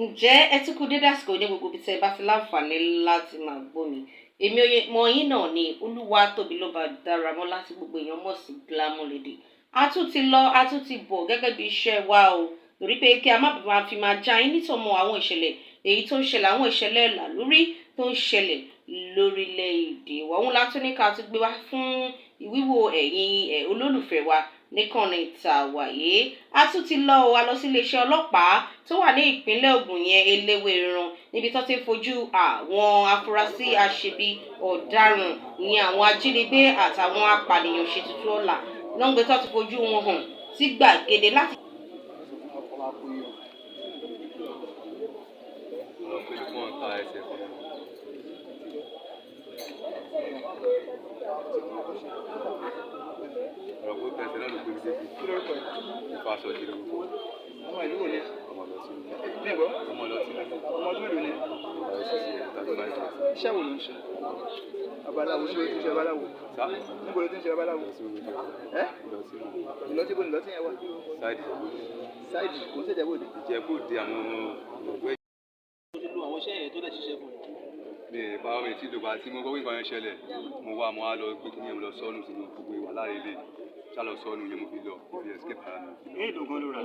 Ǹjẹ́ ẹ tún kú dédé àsìkò ní gbogbo ibi tí ẹ bá ti láǹfààní láti máa gbọ́ mi. Èmi ọmọ yín náà ni Olúwatóbilọ́ba Dáramọ́lá tí gbogbo èèyàn mọ̀ sí Glamour Lady. A tún ti lọ, a tún ti bọ̀ gẹ́gẹ́ bí iṣẹ́ wa o. Torí pé kí a má bàa fi máa já yín nítòmọ̀ àwọn ìṣẹ̀lẹ̀ èyí tó ń ṣẹlẹ̀, àwọn ìṣẹ̀lẹ̀ làlúrí tó ń ṣẹlẹ̀ lórílẹ̀-èdè wa. Òun la tún ní ká tún gbé wá fún wíwo ẹ̀yin ẹ̀ olólùfẹ́ wa níkànnì tàwáyé. A tún ti lọ wa lọ sí iléeṣẹ́ ọlọ́pàá tó wà ní ìpínlẹ̀ Ògùn yẹn, Eléwéran, níbi tó ti ń fojú àwọn afurasí aṣebi ọ̀daràn ìyẹn àwọn ajínigbé àtàwọn apànìyàn ṣètùtù ọ̀la lọ́ngbẹ́ tó ti fojú wọn hàn sí gbàgede láti. Ọmọ ìlú wo ni? Níbo? Ọmọ ọdún mélòó ni? Iṣẹ́ wo ló ń ṣe? Babaláwo. Níbo ló ti ń ṣe babaláwo? Níbo ló ti ń ṣe babaláwo? Ẹ́? Ìlọtí bo ni ìlọtí yẹn wà? Sáìdì kò ń ṣe Ìjẹ̀bú Òde. Ìjẹ̀bú Òde àwọn ọ̀dọ́. Ó ti lo àwọn iṣẹ́ yẹn tó dẹ̀ ṣiṣẹ́ fún un. Mi ì pa ọmọ ìtìlú bá tí mo gbọ́ pé nǹkan yẹn ṣẹlẹ̀, mo wá mo wá lọ gbé kíní yẹn mo lọ sọ́nù sínú gbogbo ìwà láàrin ilé. Ṣá lọ sọ́nù yẹn mo fi lọ, mo fi escape ara mi. Èló gan ló rà?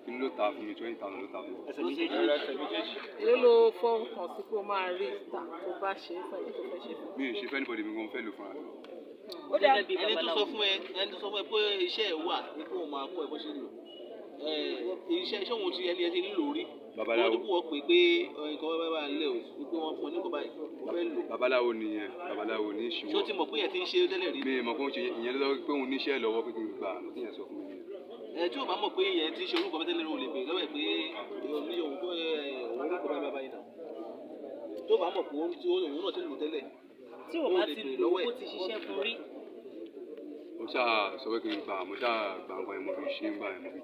Kí ló ta fún mi? 20,000 ló ta fún mi. Ẹsẹ̀ méjèèjì. Èló ló fọkàn sí pé o máa rí ìta tó bá ṣe é fún ẹni tó fẹ́ ṣe fún? Mi ò ṣe fẹ́ anybody, mi gan fẹ́ lò fúnra mi. Ẹni tó sọ fún ẹ, ẹni tó sọ fún ẹ pé iṣẹ́ ẹ wà ní kó o máa kọ́ ẹ bó ṣe lò. Iṣẹ́ òun ti ẹni ẹ ti ń lò rí. Babaláwo. Wọ́n ti kú wọ́n pè pé nǹkan bá bá ń lẹ̀ o, pé wọ́n fún ọ ní nǹkan báyìí, o fẹ́ lò. Babaláwo nìyẹn, babaláwo ní ìṣíwọ́. Ṣé o ti mọ̀ pé yẹn ti ń ṣe tẹ́lẹ̀ rí? Mi ò mọ̀ pé ó ń ṣe ìyẹn lọ́wọ́ pé òun níṣẹ́ lọ́wọ́ pé kí n gbà ló ti yẹn sọ fún mi nìyẹn. Ẹ tí o bá mọ̀ pé yẹn ti ń ṣe orúkọ tẹ́lẹ̀ rí o lè bèèrè lọ́wọ́ ẹ̀ pé òun ní òun kó òun orúkọ báyìí báyìí náà. Tó bá mọ̀ pé òun náà ti lò tẹ́lẹ̀. Tí o bá ti lò ó ti ṣiṣẹ́ fún rí. Mo ṣáà sọ pé kí n gbà, mo ṣáà gbà nǹkan yẹn mo fi ṣe ń gbà yẹn mo fi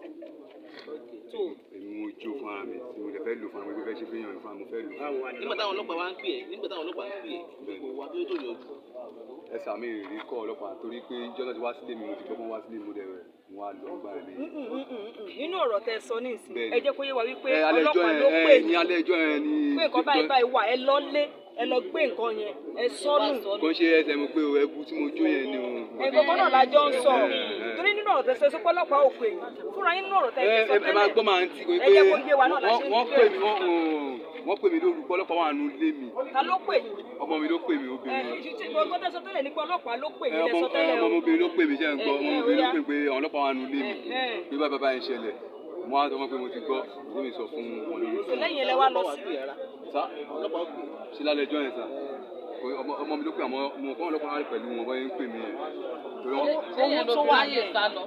jù. Èmi mo jó fún ara mi tí mo lè fẹ́ lò fún ara mi pé fẹ́ ṣe fẹ́yàn fún ara mi fẹ́ lò. Nígbà táwọn ọlọ́pàá wá ń pè ẹ́, nígbà táwọn ọlọ́pàá ń pè ẹ́, kò wá tó tó yọjú. Ẹ sàmì ìrírí kọ́ ọlọ́pàá torí pé jọ́nà ti wá sílé mi, mo ti gbọ́ pé wọ́n wá sílé mi, mo dẹ̀ rẹ̀ mo wá lọ gbà mí. Nínú ọ̀rọ̀ tẹ́ sọ ní ìsìn, ẹ jẹ́ kó yé wa wípé ọlọ́pàá ló pè ní alẹ́ ẹjọ́ yẹn ni pé nǹkan báyìí báyìí wà, ẹ lọ lé, ẹ lọ gbé nǹkan yẹn, ẹ sọnù. Kò ń ṣe ẹsẹ̀ mo pé o ẹbú tí mo jó yẹn ni o. Nǹkan kan náà la jọ ń sọ. Torí nínú ọ̀rọ̀ tẹ́ sọ pé ọlọ́pàá ò pè yín. Fúnra yín nínú ọ̀rọ̀ tẹ́ sọ tẹ́lẹ̀. Ẹ máa gbọ́ máa ń tí kò pé wọ́n pè mí wọ́n pè mí lóru pé ọlọ́pàá wà nù lé mi. Ta ló pè yín? Ọmọ mi ló pè mí obìnrin. Nǹkan tẹ́ sọ tẹ́lẹ̀ ní pé ọlọ́pàá ló pè yín lẹ sọ tẹ́lẹ̀ o. Ọmọ obìnrin ló pè mí ṣe ń gbọ́, ọmọ obìnrin ló pè pé ọlọ́pàá wà nù lé mi. Bí bá bàbá yẹn ṣẹlẹ̀, mo wá sọ fún pé mo ti gbọ́, mo mi sọ fún wọn lórí fún. Lẹ́yìn ẹ lẹ wá lọ sí. Sá ṣe lálẹ́ ẹjọ́ yẹn sá. Ọmọ mi ló pè àmọ́ mo kọ́ ọlọ́pàá wá pẹ̀lú wọn bọ́yẹn ń pè mí yẹn. Owó tó wà yẹn sá lọ.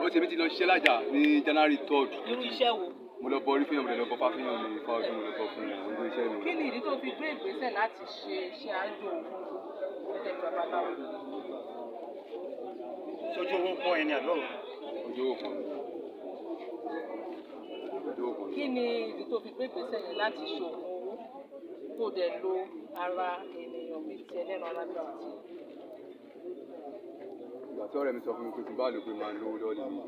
Ó ṣe mí ti lọ ṣiṣẹ́ lájà ní January 3rd. Irú iṣẹ́ wo? Mo lọ bọ orí fún yàn, mo lọ bọ fáfíyàn ní ifá ọdún, mo lọ bọ fún yàn, ojú iṣẹ́ mi. Kí ni ìdí tó fi gbé ìgbésẹ̀ láti ṣe iṣẹ́ àjò òun gẹ́gẹ́ bí babaláwo? Sójú owó pọ́n ẹni àbí ọ̀rọ̀? Ojú owó pọ́n. Ojú owó pọ́n. Kí ni ìdí tó fi gbé ìgbésẹ̀ yẹn láti ṣe òògùn owó kó dẹ̀ lo ara ènìyàn bíi tiẹ̀ lẹ́nu ara bíi tiẹ̀? Ìgbà tí ọ̀rẹ́ mi sọ fún mi pé tí n bá lò pé máa lówó lọ́ọ̀lì mi.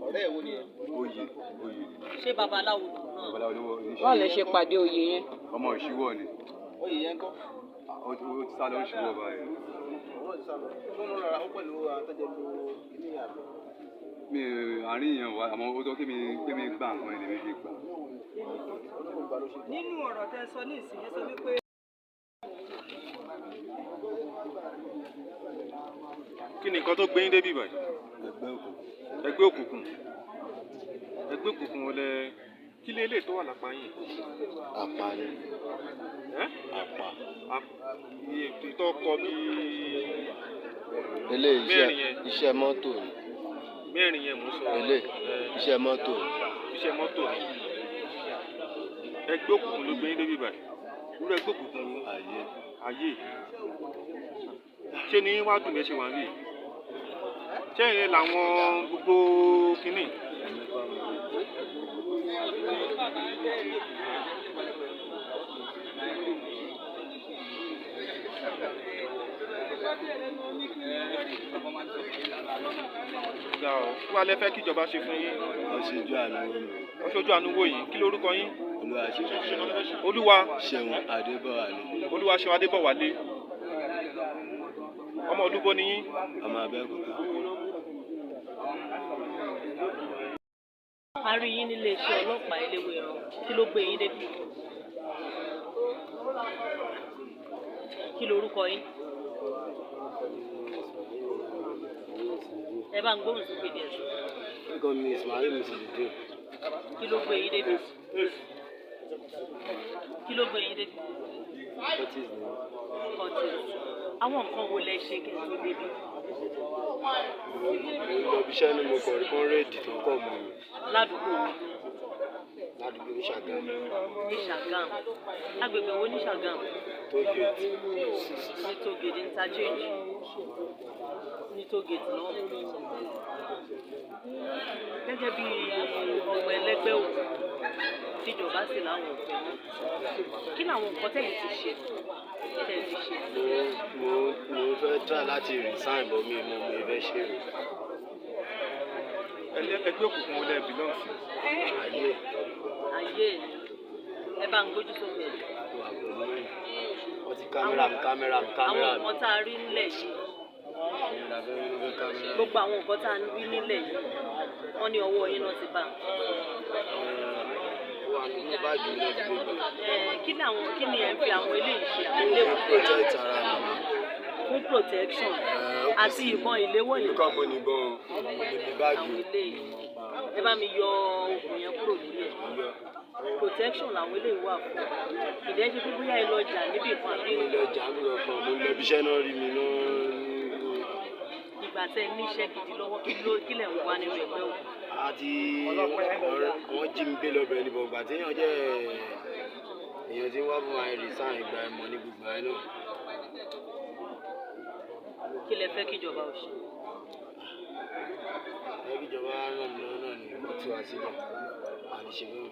Ọ̀rẹ́ ẹ̀ wo ni ẹ? Oyè oyè. Ṣé babaláwo lòun náà? Babaláwo ló wọ oníṣẹ́. Báwo lẹ ṣe pàdé oyè yẹn? Ọmọ ìṣíwọ́ ni. Oyè yẹn ńkọ́? Ó ti sá lọ ìṣíwọ́ báyìí. Òun náà ti sá lọ. Ṣé òun rọra ó pẹ̀lú àtẹ́jẹ́ lo kíní àbí? Mi àárín yẹn wà àmọ́ ó sọ kí mi pé mi gbà nǹkan ẹ̀ lèmi fi gbà. Nínú ọ̀rọ̀ tẹ́ sọ ní ìsìn yẹn sọ wípé. Kí ni nǹkan tó gbé yín débi báyìí? Ẹgbẹ́ òkùnkùn. Ẹgbẹ́ òkùnkùn. Ẹgbẹ́ òkùnkùn wọlé. Kí lé lè tó wà lápá yín? Àpá ni. Ẹ́? Àpá. Ìtọ́ kọ bíi. Eléyìí Mẹ́rin yẹn. iṣẹ́ mọ́tò ni. Mẹ́rin yẹn mò ń sọ. Eléyìí iṣẹ́ mọ́tò ni. Iṣẹ́ mọ́tò ni. Ẹgbẹ́ òkùnkùn ló gbé yín débi báyìí. Irú ẹgbẹ́ òkùnkùn wo? Ayé. Ayé. Ṣé ní wàá dùn mí ẹ ṣe wà níbí? Ṣé ìyẹn làwọn gbogbo kínní? Ga o. Kí wàá lẹ fẹ́ kíjọba ṣe fún yín? Wọ́n ṣe ojú àánú wò mí. Wọ́n ṣojú àánú wò yín. Kí lorúkọ yín? Olúwa ṣeun. Olúwa Ṣeun Adébọ̀wálé. Olúwa ṣeun Adébọ̀wálé. Ọmọ olúbo ni yín? Ọmọ Abẹ́òkúta. A rí yín nílé iṣẹ́ ọlọ́pàá Eléwéran, kí ló gbé yín débi? Kí lorúkọ yín? Ẹ bá ń gbóhùn sókè díẹ̀ sí. Orúkọ mi Ismail Musiliudeen. Kí ló gbé yín débi? Kí ló gbé yín débi? Curtis ni. Curtis. Àwọn nǹkan wo lẹ ṣe kí ẹ tó débi? Mo lọ ibi iṣẹ́ ni mo kọ̀ rí kọ́ńrẹ́ẹ̀dì tó ń kọ̀ mọ́ mi. Ládùúgbò wo? Ládùúgbò ní Ṣàgámù. Ní Ṣàgámù. Agbègbè wo ní Ṣàgámù? Tógèètì. Ní Tógèètì interchange. Ní Tógèètì náà. Gẹ́gẹ́ bí ọmọ ẹlẹ́gbẹ́ òkú tíjọba sì láwọn ò fẹ́ mọ́. Kí làwọn nǹkan tẹ̀yin ti ṣe? Tẹ̀ ti ṣe. Mo fẹ́ try láti resign but mi mọ mo fẹ́ ṣe o. Ẹgbẹ́ òkùnkùn wo lẹ belong sí? Ayé. Ayé ẹ bá ń gbójú sókè. Wà pẹ̀lú mi. Wọ́n ti kámẹ́rà mi kámẹ́rà mi kámẹ́rà Àwọn mi. nǹkan tá a rí nílẹ̀ yìí. Gbogbo àwọn nǹkan tá a rí nílẹ̀ yìí, wọ́n ní ọwọ́ yín náà ti bá. Wà nínú báàgì mi náà ti gbé gbà. Kí ni ẹ̀ ń fi àwọn eléyìí ṣe? Àwọn Mo eléwọ́ fi protect ara mi. Fún protection àti ìbọn ìléwọ́ yìí. Èmi kọ́ mo nìbọn o, mo ní ní báàgì Àwọn o. eléyìí. Ẹ bá mi yọ okùn yẹn kúrò lórí ẹ̀. Protection làwọn eléyìí wà fún. Ìdẹ́ ṣe pé bóyá ẹ lọ jà níbì kan àbí Mo lọ jà mí kankan, mo lọ ibi iṣẹ́ náà rí mi náà. Ìgbà tẹ́ ẹ níṣẹ́ gidi lọ́wọ́, kí lẹ̀ ń wá nínú ẹgbẹ́ òkùnkùn? Àti wọ́n jí mi gbé lọ́bẹ̀ ní bọ̀gbà tí èèyàn jẹ́ èèyàn tí ń wá fún wa resign ìgbà ẹ̀mọ́ ní gbogbo ẹ̀ náà. Kí lẹ fẹ́ kíjọba ò ṣe? Ẹ kí ìjọba ràn mí lọ́wọ́ náà ni wọ́n tú wa sílẹ̀, àní ṣe fún mi.